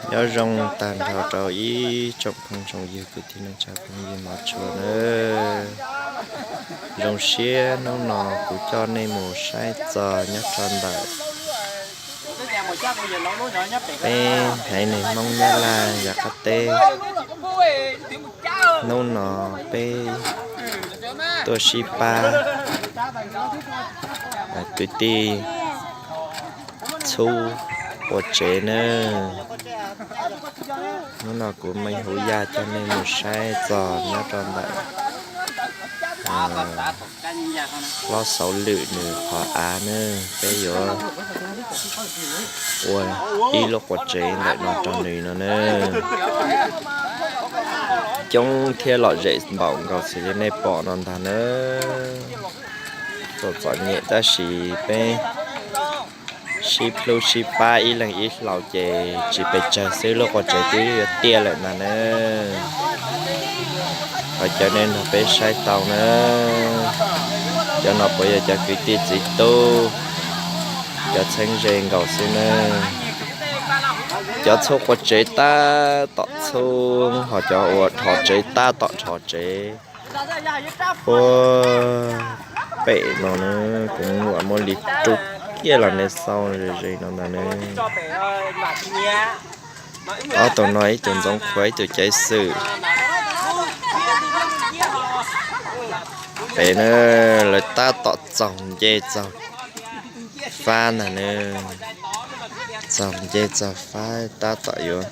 Nyob zoo tag nrho rau ib tsoom phooj tsoom ywg kwv tij neej tsa phooj ywg hmov tshua nawb. Zoo siab hnub no kuv coj nej mus saib txog nyob rau ntawm peb haiv neeg Hmoob Nyab Laj yav qab teb. Hnub no peb tuaj sib pab kwv tij txhub quas tsev nawb. Hnub no kuv Meej Huv Yaj coj nej mus saib txog nyob rau ntawm hlob Xauv Lwm nws qhov av nawb, peb yuav ua ib lub quas tsev ntawm no rau nws no nawb. Coob thiab lom zem npaum nkaus xws li nej pom no ntag nawb. Txom txom nyem tab sis peb sib hlub sib pab ib leeg ib hlau ces tsis pes tsawg xwb lub quas tsev twb yuav tiaj lawm ntag nawb. Thov caw nej nrog peb saib tau nawb. Cov no puav yog cov kwv tij txiv tub, cov txheeb ze nkaus xwb nawb. Cov txhub quas tsev tab tom txhub, ho cov uas dhos tsev tab tom dhos tsev. Puag pem no na, kuv muab li rub kiag los nej xauj ze ze no ntag nawb. Ob tug no ib tug Ntxoov Qhua ib tug Caiv Xwm. Pem na, lawv tab tom txaug ncej txaug fab ntag nawb. Txaug ncej txaug fab tab tom yuav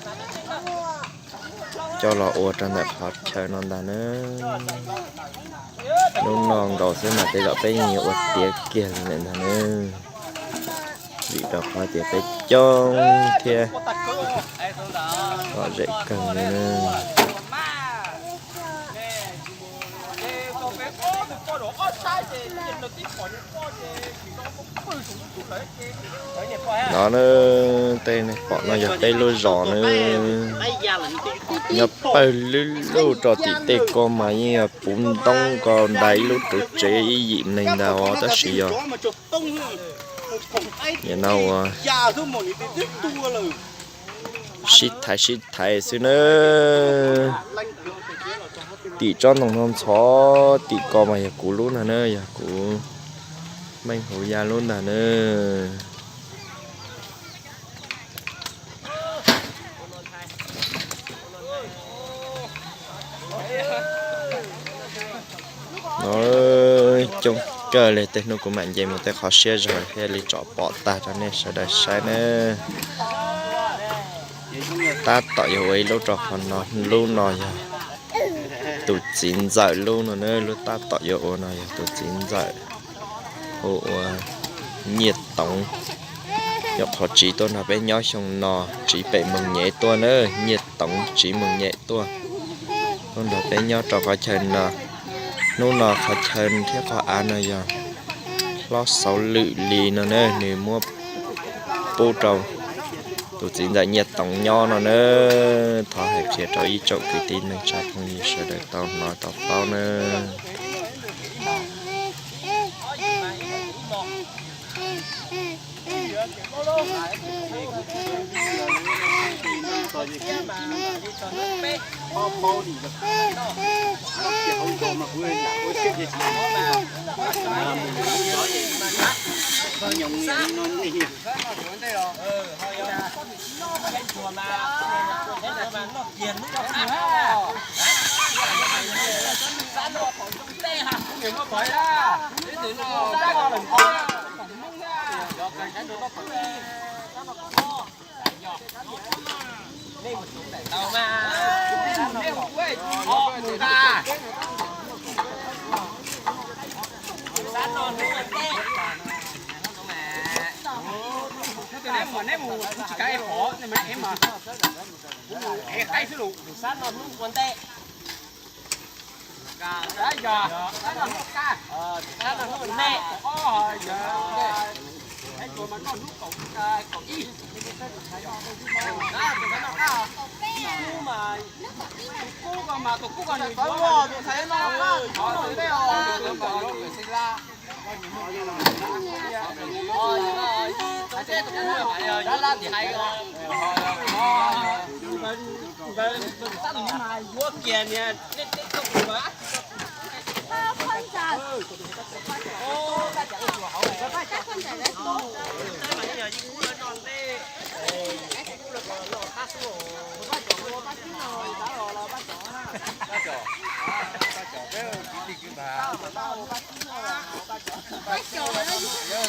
coj los ua rau ntawm qhov chaw no ntag nawb. Hnub no nkaus xwb mas tej zaum peb yeej yuav ua tiav kiag li ntawm ntag nawb. Vim rau qhov tias peb coob thiab lom zem kawg li nawb. No na, tej nej pom no yog peb lub zos nawb. Nyob pawg lug lug rau tim tej ko mas yeej yog puv ntoob ko ntag, ib lub rawv tsev ib yim neeg ntag os, tab sis yog nim no uas sib thaiv sib thaiv xwb nawb. Tim tsob ntoo no ntxhov tim ko mas yog kuv lub ntag nawb, yog kuv Meej Huv Yaj lub ntag nawb. No coob kawg li, tej hnub kuv mam nce mus tej qhov siab zog thiaj li tsom pom tag rau nej sawv daws saib nawb. Tab tom yuav ua ib lub rau qhov no, lub no yog tus txiv ntxawm lub no na, lub tab tom yuav ua no yog tus txiv ntxawm hu ua Nyiaj Toov. Nyuam qhuav tsiv tuaj nrog peb nyob xyoo no, tsiv pem Moos Nyem tuaj na, Nyiaj Toov tsiv Moos Nyem tuaj, tuaj nrog peb nyob rau qhov chaw no. Hnub no qhov chaw thiab qhov av no yog hlob Xauv Lwm li no na, nws muab pub rau tus txiv ntxawm Nyiaj Toov nyob no na. Thov hais qhia rau ib tsoom kwv tij neej tsa phooj ywg sawv daws tau hnov tau paub na.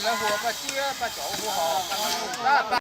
Lawv hu ua Paj Tsib, Paj Cov hu hos.